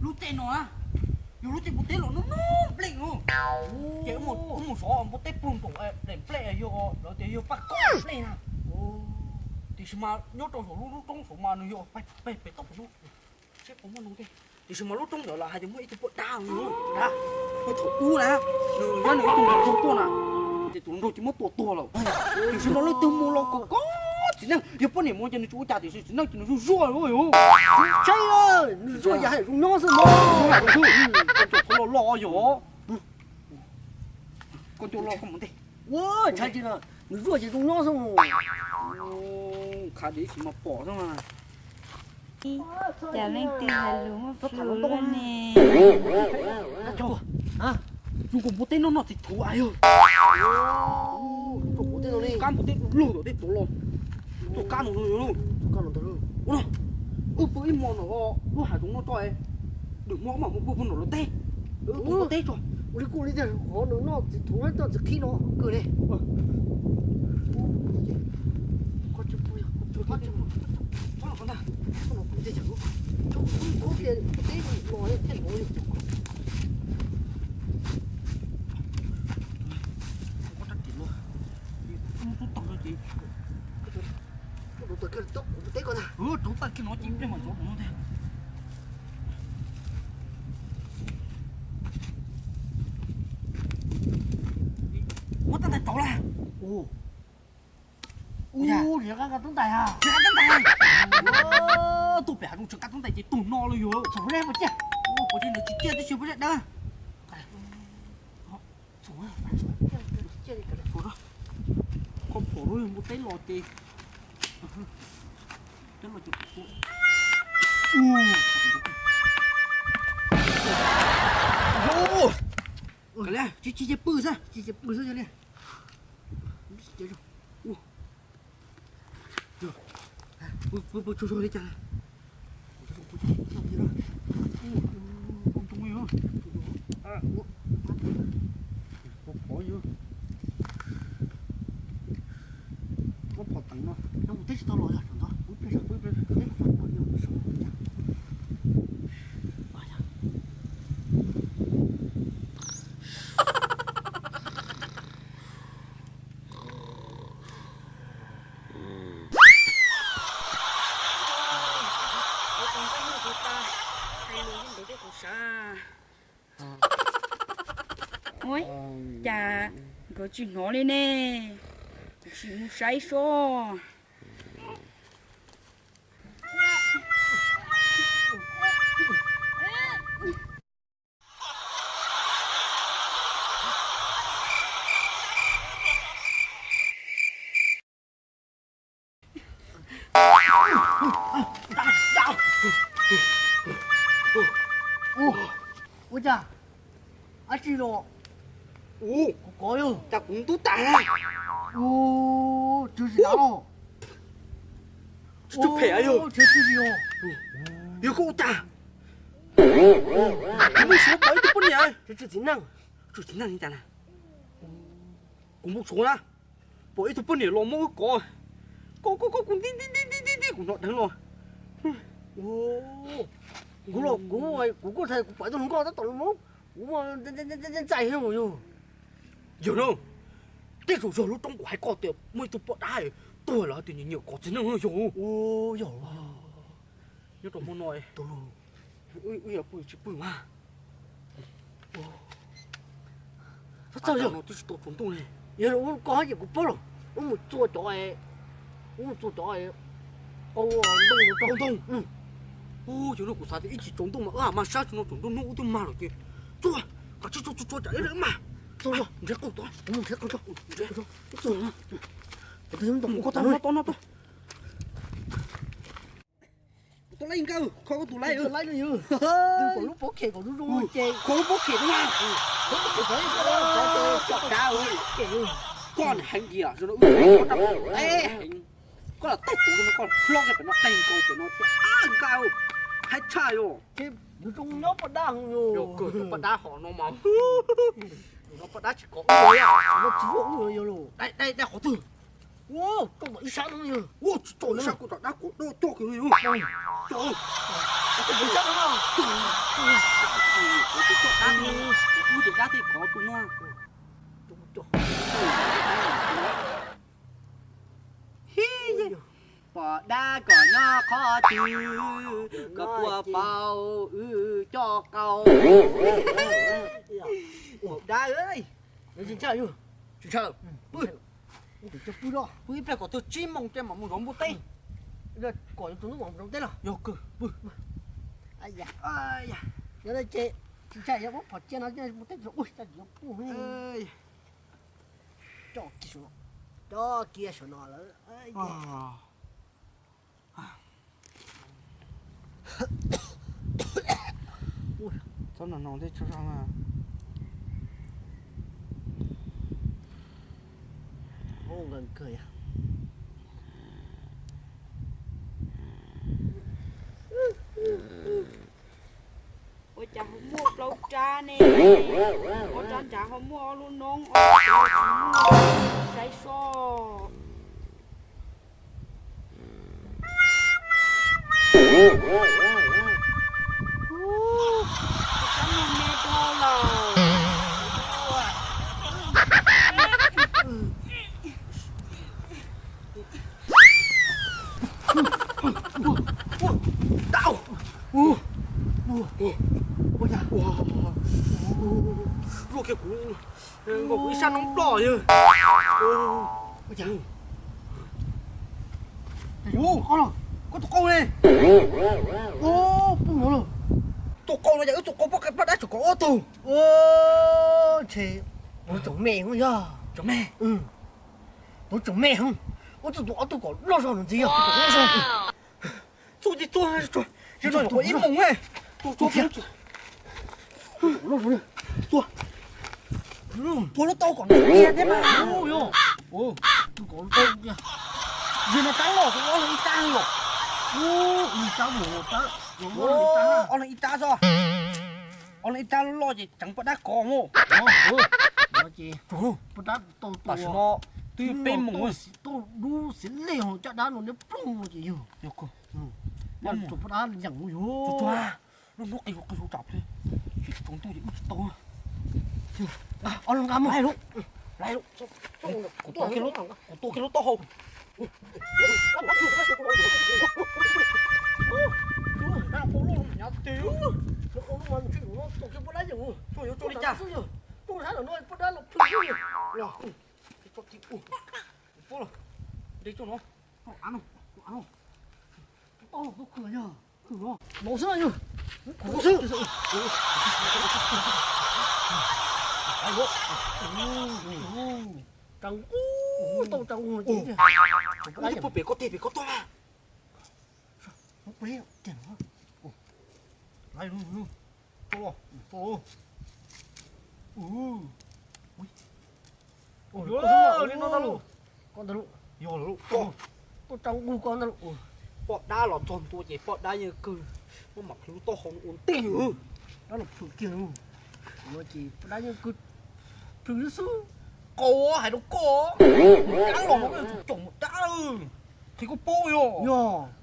Lub teb no na, yog lub teb npua teb los noj noj nplej no. Ces wb mus xyov npua teb puag nraum daim nplej yog lawv tias yog paj koob nplej na. Tiam sis mas nyob rau saum lub lub roob saud mas nws yog pem toj pem no. Seb puas muaj no thiab. Tiam sis mas lub roob ntawd los hais tias muaj ib tug poj dab, thaum ub na, nws yog nws ib tug nraug tuaj na, ces tus nraug ces muab tua tuag lawm. Tiam sis no leej twg mus los kom koj txiv neej, yog poj niam mus ces nws tsis ua cas, tiam sis txiv neej ces nws zuj zuaj. Saib, nws zuaj yam hais zoo nyob xwb mas. Koj cov thov los los yog, koj cov los koj mus ntej. Ua tshais tsis, nws zuaj ces zoo nyob xwb. Khav diav ib sim mas pom xwb mas. Cas leej twg hais lus muaj plhu luaj ne? Zoo nkaus npua teb no noj txiv thuv yog. Kab npua teb lug tom tej tuav los, tuaj kab no. Ua no, wb pw ib hmo no lub hav zoov no tso, lwm hmo mam mus pw puag nram lawv teb. Tus npua teb tso. Ua li kuj li tiag, qhov nws noj txiv thuv noj txiv qhib no kawg li. Rauv taws kiag no ces ib pliag mam zov no thiab. Muab tab tais rauv lawm. Ua, rov qab nqa tab tais a? Rov qab tab tais. Tuaj pem hav zoov tsis nqa tab tais ces tuag no lawm yog. Txhob ne, puas ciaj? Puas ciaj, nws tsis ciaj tib si puas ciaj dawb. Koj pom lub npua teb los ces, teb los ces, tsis, tsis ces pw xwb, tsis ces pw xwb li. Pw, pw tsaug zog li cas. Pov pov yus, pov pov teev no, yog mus teb tsis tau los yog tsam ntawd ib pliag, ib pliag, ib pliag. Ua cas nkawd tsis hnov li ne? Kuv sim mus saib seb. Ua cas, dab tsi los? Ua, kuv kov yog cas kuv ntub tas. Ua, tsw sim dav. Tsw phem yog. Yog koj ua cas? Kuv mus suav pom ib tug poj niam. Tsw txiv neej, tsw txiv neej li cas na? Kuv mus suav na, pom ib tug poj niam los muab wb kov, kov kov kov kuv nti nti nti nti nti kuv hnov dheev los. Kuv los kuv, kuv kuj txhais kuv pom ib tug hluas nkauj tab tom los muab kuv ntxais thiab yog. Yog na, tej zaum yog lub roob kuv hais koj tias muaj ib tug poj dab tuag los hais tias nyiam nyiam kov txiv neej yog. Yog, nyob rau hmo no wb yuav pw tsis pw mas. Txhob txhawj yog, twb tsis tau tsaus ntuj ne. Yog ua koj hais ces kuv paub lawm. Wb mus txua cov, wb mus txua cov qau ntoo rau ntoo. Ua, yog no kuv xav tias ib chim tsaus ntuj mas wb mam sab tsis no tsaus ntuj hnub wb twb mag lawm ces txua, kav tsij txua txua txua tsam ib lawv mag. Txua, nrhiav qau tod, kuv mus nrhiav qau tso. Mus koj tod no tod no tod. Kuv tau laib nkawd, kho koj tus laib. Laib no yog. Kho lub pob khem kom zoo zoo ces. Kho lub pob khem no. Lub pob khem kom zoo zoo ces. Koj niam heev tiag, zoo no wb teb heev. Koj los teb tus no koj hlob kiag pem no qeeg nkaus pem no thiab. Ab nkawd, haib tshaj yog. Ces nws zoo nyob poj dab hov no. Yog kawg cov poj dab hov no mas. Nws no poj dab tsis kov wb. Nws tsis yuav wb yog los. Dai dai dai qhov twg? Ua, koj tom ib sab no yog. Ua, tsis tau ib sab, kuv tom dab kuv do coj kiag no yog. Tus sab no no. Tus, tus, tus, tus, tus dab, tus dab thiaj khov tus no. Pom dab kom nyob qhov twg, kom puas paub wb coj qau. Pom dab, tsis ntshaw, tsis ntshaw, pw. Pw ib pliag kom twg tsib moos ces mam mus zov npua teb. Kom tus ntub mam zov teb los yog kawg, pw. Yog ces tsis ntshaw, yog muab phom cia no npua teb ua cas yuav pw. Coj kiag saum no lawm. Txhob no no tej tso zog na. Ua cas ho muaj plaub rab ne? Ob rab nrad ho muaj ob lub noob, ob rab tod tsis muaj, saib soj. Ub, rab no me dhau lawm. Dab, ua cas luaj kiag kuv nkaus kuv ib sab noob ploj yawg. Ub, koj tus qau ne? Ub, pw no lawm. Tus qau no yog wb tus qau poj dab tseem kom ob tug. Ntshe tus tseem me yog. Tseem me. Tus tseem me, ub, tus ob tug kom loj zog ntxiv yog. Txua ces txua, ib moos, txua, txua lub taub kom tiag thiab mas. Yog no tab loj, ob leeg ib rab yom. Ob leeg ib rab xwb. Ob leeg ib rab loj loj ces tseev poj dab kov mus. Tam sim no twb peb moos, tuaj dub xiv lej ho caj dab no niab plooj no ces yog. Poj dab yeem yog. Lub hnub qis qis tsam sis tsaus ntuj ces wb tsis tau. Ob leeg nqa mus. Kuv tua kiag lub taub hau. Ntau xwb yog. Kuv xwb. Tau tau. Pem koj teg, pem koj tog. Li no ntag lauj. Koj ntag lauj. Yog lauj. Tuaj tsa nqug koj ntag lauj. Poj dab los txog ntua ces poj dab yeej kawg, muab mam plhws lub taub hau ua ntej. Dab los plhws kiag lauj. Ua ces poj dab yeej kawg plhws xwb. Qau hais rau koj, dab los no koj yuav tsum caum mus dab. Qhia koj paub yog.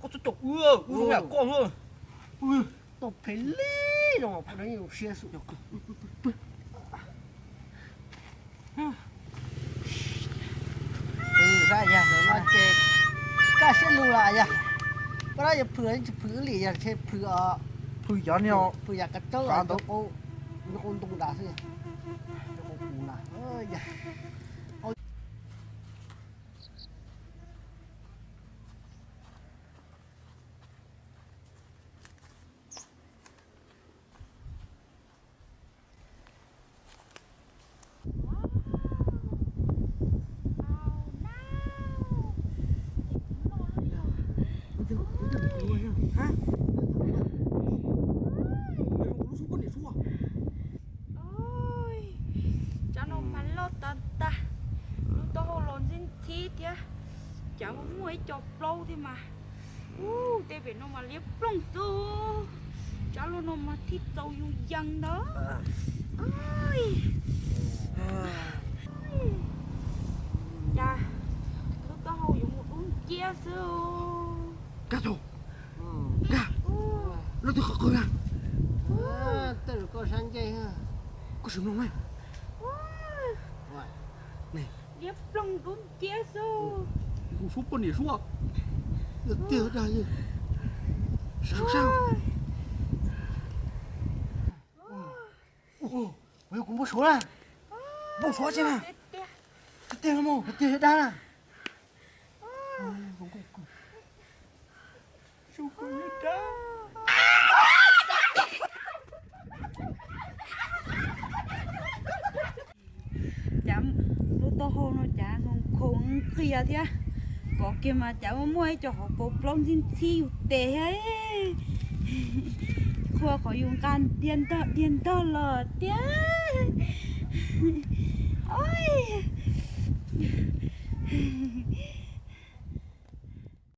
Koj txhob caum wb, wb zoo yam koj xwb. Tau phem li no poj dab yeej zoo siab xwb. Yog no ces kaj siab lug lawm yog. Poj dab yuav plhws tsis plhws wb li yog ntshe plhws, plhws yam kav tsawb ntoo nram xwb. Tsab no mas loj tas tas, lub taub hau los ntxhib ntxhib thiab, cas muaj ib co plaub thiab mas. Ub, tej pem no mas liab ploog xwb. Tsab loj no mas thib txaus yus yees ntag. Cas lub taub hau yuav mus dub nciab xwb. Rau twg qhov qw na? Tej zaum koj sab ncej. Koj sim mloog na. Diab ploog dub nciab xwb. Kuv suab poj niam suab. Tiag dag. Sab sab. Kuv yog kuv npau suav na. Npau suav tsis na. Tiag tiag no mus tiag dag na. Cas lub taub hau no cas khoov khoov qhia thiab. Kov kiag mas cas muaj ib co hauv paus plaub ntxhib ntxhib yus tes thiab. Qhua qhov yus nqa dhia ntog dhia ntog los tiag.